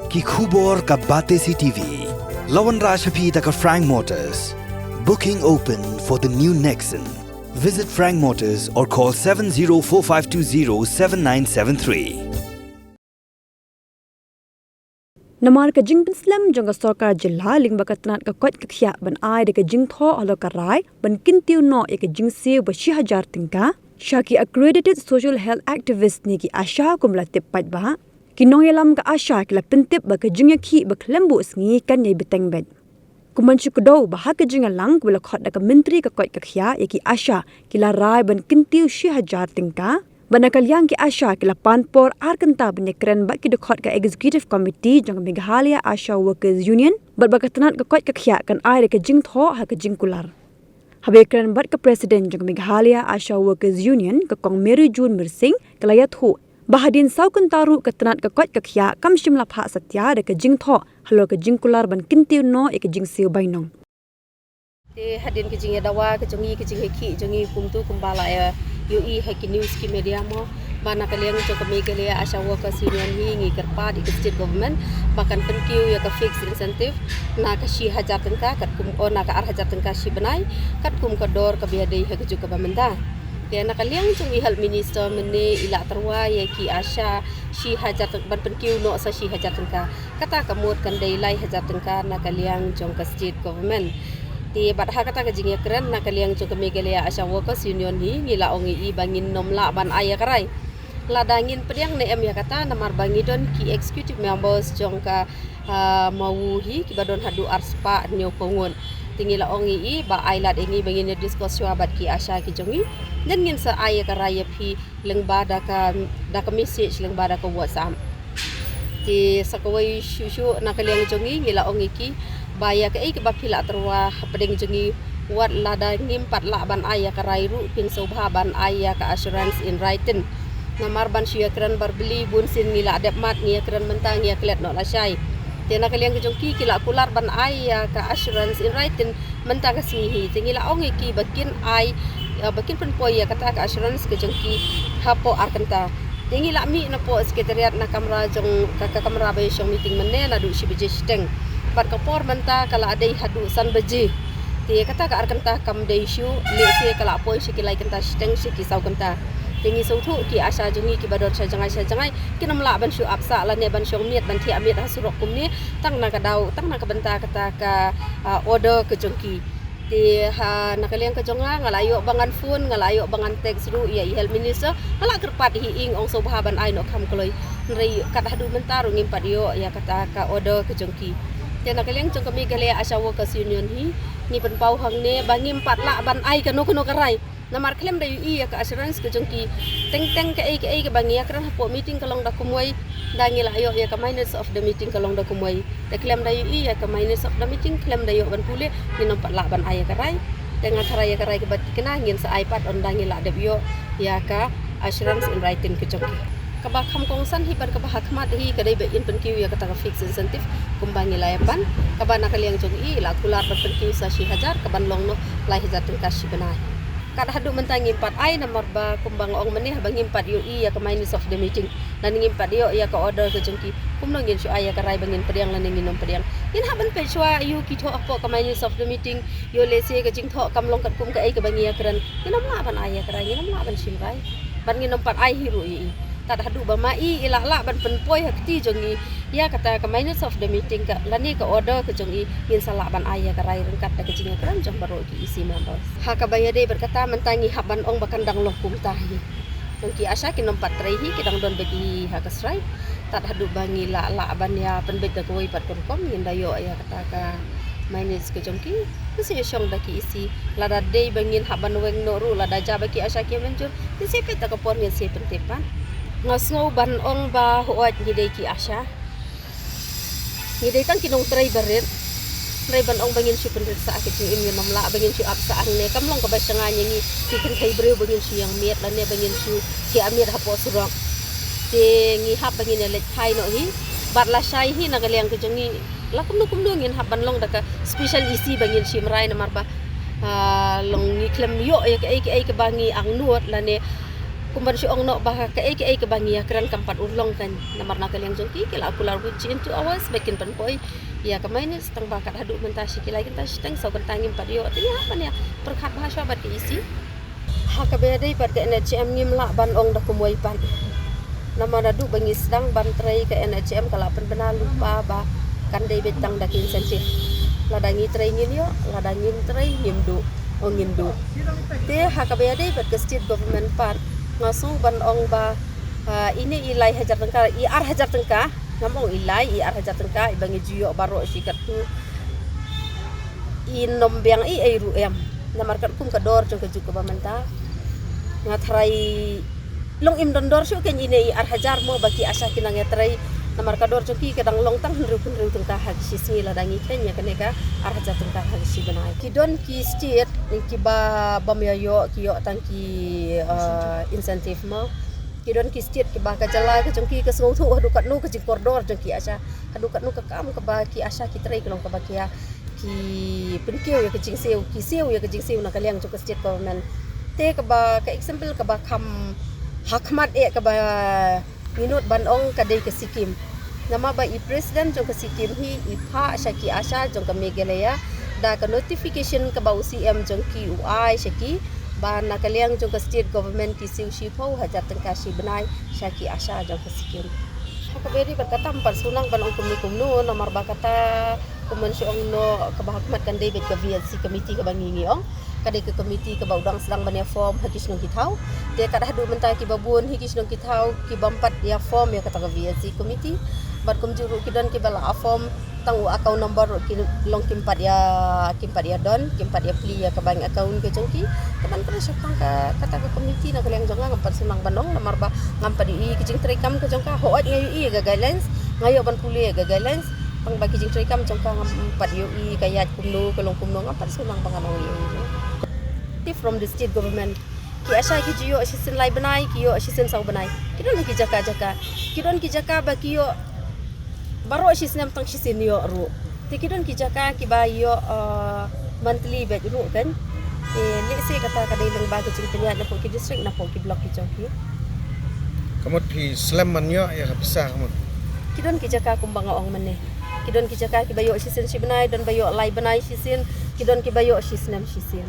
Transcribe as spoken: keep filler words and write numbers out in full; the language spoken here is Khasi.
Ki khubor ka Batesi T V. La wanrah sha phi da ka Frank Motors. Booking open for the new Nexon. Visit Frank Motors or call seven zero four five two zero seven nine seven three. Namar ka jingpynslem jong ka sorkar jylla lyngba ka tnat ka koit ka khiah ban ai da ka jingthoh halor ka rai ban kyntiew noh ïa ka jingsiew ba shi hajar tyngka sha ki accredited social health activist ne ki ASHA kum la tip paidbah, ki nongïalam ka ASHA ki la pyntip ba ka jingïakhih ba khlem buh sngi kan ïai bteng beit. Kum ban shu kdew ba ha ka jingïalang kaba la khot da ka Myntri ka koit ka khiah ïa ki ASHA ki la rai ban kyntiew shi hajar tyngka. Bad na ka liang ki ASHA ki la pan por ar kynta ban ïakren bad ki dkhot ka Executive Committee jong ka Meghalaya ASHA Workers Union bad ba ka tnat ka koit ka khiah kan ai da ka jingthoh ha ka jingkular. Haba ïakren bad ka President jong ka Meghalaya ASHA Workers Union ka Kong Mary June Myrsing ka la ïathuh ba hadien saw kynta ruh ka tnat ka koit ka khiah kam shym la phah satia da ka jingthoh halor ka jingkular ban kyntiew noh ïa ka jingsiew bainong. Te hadien ka jingïadawa ka jong ngi, ka jingïakhih jong ngi kumtu kumba la ïa ïohi ha ki news ki media mo, ba na ka liang jong ka Meghalaya ASHA Workers Union hi ngi kyrpad ïa ka state government ba kan pynkiew ïa ka fixed incentive na ka shi hajar tyngka katkum, o na ka ar hajar tyngka shi bnai katkum ka dor kaba ïadei ha ka juk kaba mynta. Te na ka liang jong i Health Minister mynne i la tyrwa ïa ki ASHA shi hajar tyng-, ban pynkiew noh sa shi hajar tyngka. Kata ka mut kan dei lai hajar tyngka na ka liang jong ka state government. Te bad ha kata ka jingïakren na ka liang jong ka Meghalaya ASHA Workers Union hi ngi la ong ïa i ba ngin nym lah ban ai ïa ka rai lada ngin pdiang ne em ïa kata, namar ba ngi don ki executive members jong ka, ah, MAWU hi kiba don haduh arspah hynñiewphew ngut. Te ngi la ong ïa i ba ai lad ïa ngi ba ngin ïa discuss shuwa bad ki ASHA ki jong ngi, then ngin sa ai ïa ka rai ïa phi lyngba da ka, da ka message lyngba da ka WhatsApp. Te sa kawei shuh shuh na ka liang jong ngi ngi la ong ïa ki ba ïa kaei kaba phi la tyrwa hapdeng jong ngi, wat lada ngim pat lah ban ai ïa ka rai ruh, phin sngewbha ban ai ïa ka assurance in writing. Namar ban shu ïakren barbli, bunsien ngi la dep mad, ngi ïakren mynta ngi ïaklet noh lashai. Te na ka liang ka jong ki ki la kular ban ai ïa ka assurance in writing mynta ka sngi hi. Te ngi la ong ïa ki ba kin ai, eh, ba kin pynpoi ïa kata ka assurance ka jong ki hapoh ar kynta. Te ngi la mih napoh secretariat na kamra jong ka, ka kamra ba ïa shong meeting mynne naduh shi baje shiteng. Bad ka por mynta ka la dei haduh san baje. Te kata ka ar kynta kam dei shuh, lehse ka la poi sha ki lai kynta shiteng, sha ki saw kynta. Te ngi sngewthuh ki ASHA jong ngi kiba don sha jngai sha jngai kin ym lah ban shu ap sah lane ban shong miet ban thiah miet ha surok kumne tang na ka daw, tang na ka bynta kata ka, ah, order ka jong ki. Te ha na ka liang ka jong nga, nga la ïoh ba ngan phone, nga la ïoh ba ngan text ruh ïa i Health Minister, nga la kyrpad hi ïing ong sngewbha ban ai noh kham kloi. Hynrei kat haduh mynta ruh ngim pat ïoh ïa kata ka order ka jong ki. Te na ka liang jong ka Meghalaya ASHA Workers Union hi ngi pynpaw hangne ba ngim pat lah ban ai kano kano ka rai. Namar khlem da ïohi ïa ka assurance ka jong ki. Teng teng kaei kaei kaba ngi ïakren hapoh meeting ka long da kumwei, da ngi la ïoh ïa ka minutes of the meeting ka long da kumwei. Te khlem da ïohi ïa ka minutes of the meeting, khlem da ïoh ban pule, ngin ym pat lah ban ai ïa ka rai. Te nga tharai ïa ka rai kaba thikna ngin sa ai pat ynda ngi la dep ïoh ïa ka assurance in writing ka jong ki. Kaba kham kongsan hi bad kaba ha khmat hi ka dei ba in pynkiew ïa kata ka fixed incentive kumba ngi la ïa pan. Kaba na ka liang jong i la kular ban pynkiew sa shi hajar, kaban long noh lai hajar tyngka shi bnai. Kat haduh mynta ngim pat ai namar ba kumba nga ong mynne, haba ngim pat ïohi ïa ka minutes of the meeting lane ngim pat ïoh ïa ka order ka jong ki, kumno ngin shu ai ïa ka rai ba ngin pdiang lane ngin ym pdiang? Ngin hap ban peit shuwa ïa ki thoh hapoh ka minutes of the meeting. Ïoh lehse ka jingthoh kam long katkum kaei kaba ngi ïakren, ngin ym lah ban ai ïa ka rai, ngin ym lah ban shim rai. Bad ngin ym pat ai hi ruh ïa i. Tad haduh ba ma i i lah lah ban pynpoi ha kti jong ngi ïa kata ka minutes of the meeting ka lane ka order ka jong i, ngin sa lah ban ai ïa ka rai ryngkat da ka jingïakren jong baroh ki EC members. Ha kaba ïadei bad kata mynta ngi hap ban ong ba kan dang long kumta hi. Jong ki ASHA kin ym pat trei hi, ki dang don beit hi ha ka strike. Tad haduh ba ngi lah lah ban ïa pynbeit da kawei pat ka rukom, ngin da ïoh ïa kata ka minutes ka jong ki. Ngin sa ïa shong da ki EC. Lada dei ba ngin hap ban weng noh ruh, lada jia ba ki ASHA ki mynjur, ngin sa ïa peit da ka por, ngin sa ïa pyntip pat. Nga sngew ban ong ba hooid ngi dei ki ASHA. Ngi dei tang ki nongtrei barit. Hynrei ban ong ba ngin shu pynrit sah ka jingim, ngin ym lah ba ngin shu ap sah hangne. Kam long kaba shngaiñ ïa ngi ki kynthei briew ba ngin shu ïeng miet lane ba ngin shu thiah miet hapoh surok. Te ngi hap ba ngin ïa leit phai noh hi. Bad lashai hi na ka liang ka jong ngi, la kumno kumno ngin hap ban long da ka special EC ba ngin shim rai namar ba, ah, long ngi khlem ïoh ïa kaei kaei kaba ngi angnud lane Kumban shu ong noh ba kaei kaei kaba ngi ïa kren kam pat urlong kan. Namar na ka liang jong ki ki la kular within two hours ba kin pynpoi ïa ka minutes, tang ba kat haduh mynta shi ki lai kynta shi teng saw kynta ngim pat ïoh. Te ïa ban ïa pyrkhat bha shuwa bad ka E C. Ha kaba ïadei bad ka N H M ngim lah ban ong da kumwei pat. Namar naduh ba ngi sdang ban trei ka N H M ka la pynbna lypa ba kan dei beit tang da ki incentive. Lada ngi trei ngin ïoh, lada ngim trei ngim duh, o ngin duh. Te ha kaba ïadei bad ka state government pat nga sngew ban ong ba, ah, ine i lai hajar tyngka, i ar hajar tyngka, ngam ong i lai, i ar hajar tyngka iba ngi ju ïoh baroh shi katto, in ym biang ei ei ruh em. Namar katkum ka dor jong ka juk kaba mynta, nga tharai long im don dor shuh kein ine i ar hajar mo ba ki ASHA ki nang ïatrei. Namar ka dor jong ki ka dang long tang hynriew hynriew tyngka ha ki shi sngi, lada ngi kheiñ ïa kane ka ar hajar tyngka ha ki shi bnai. Ki don ki state kiba bym ïa ïoh, ki ïoh tang ki, ah, incentive mo. Ki don ki state kiba ka jylla ka jong ki ka sngewthuh haduh katno ka jingkordor jong ki ASHA, haduh katno ka kam kaba ki ASHA ki trei ka long kaba ki ïa ki pynkiew ïa ka jingsiew, ki siew ïa ka jingsiew na ka liang jong ka state government. Te kaba ka example kaba kham ha khmat eh kaba ngi nud ban ong ka dei ka Sikkim. Namar ba i president jong ka Sikkim hi i phah sha ki ASHA jong ka Meghalaya da ka notification kaba u C M jong ki u ai sha ki ba na ka liang jong ka state government ki siew shiphew hajar tyngka shi bnai sha ki ASHA jong ka Sikkim. Ha kaba ïadei bad kata ym pat shu nang ban ong kumno kumno, namar ba kata kumban shu ong noh kaba ha khmat kan dei beit ka V H C committee kaba ngi ngi ong. Ka dei ka committee kaba u dang sdang ban ïa form ha ki shnong ki thaw. Te kat haduh mynta kiba bun hi ki shnong ki thaw ki bym pat ïa form ïa kata ka V H C committee. Bad kumjuh ruh ki don kiba la form tang u account number ruh ki long kim pat ïa, kim pat ïa don, kim pat ïa plie ïa ka bank account ka jong ki. Te ban kren shaphang ka, kata ka committee na ka liang jong nga ngam pat shu nang ban ong, namar ba ngam pat ïohi ka jingtrei kam ka jong ka. Hooid nga ïohi ïa ka guidelines, nga ïoh ban pule ïa ka guidelines. Tang ba ki jingtrei kam jong ka ngam pat ïohi ka ïaid kumno, ka long kumno, ngam pat shu nang ba ngan ong ïa u. Te from the state government, ki ASHA ki ju ïoh shisien lai bnai, ki ïoh shisien saw bnai. Ki don ki jaka jaka. Ki don ki jaka ba ki ïoh baroh shi snem tang shisien ïoh ruh. Te ki don ki jaka kiba ïoh, uh, monthly beit ruh kan. Te lehse kata ka dei lyngba ka jingpynïaid na pdeng ki district, na pdeng ki block ki jong ki. Ka mut phi slem ban ïoh ïa ka pisa ka mut. Ki don ki jaka kumba nga ong mynne. Ki don ki jaka kiba ïoh shisien shi bnai, don ba ïoh lai bnai shisien, ki don kiba ïoh shi snem shisien.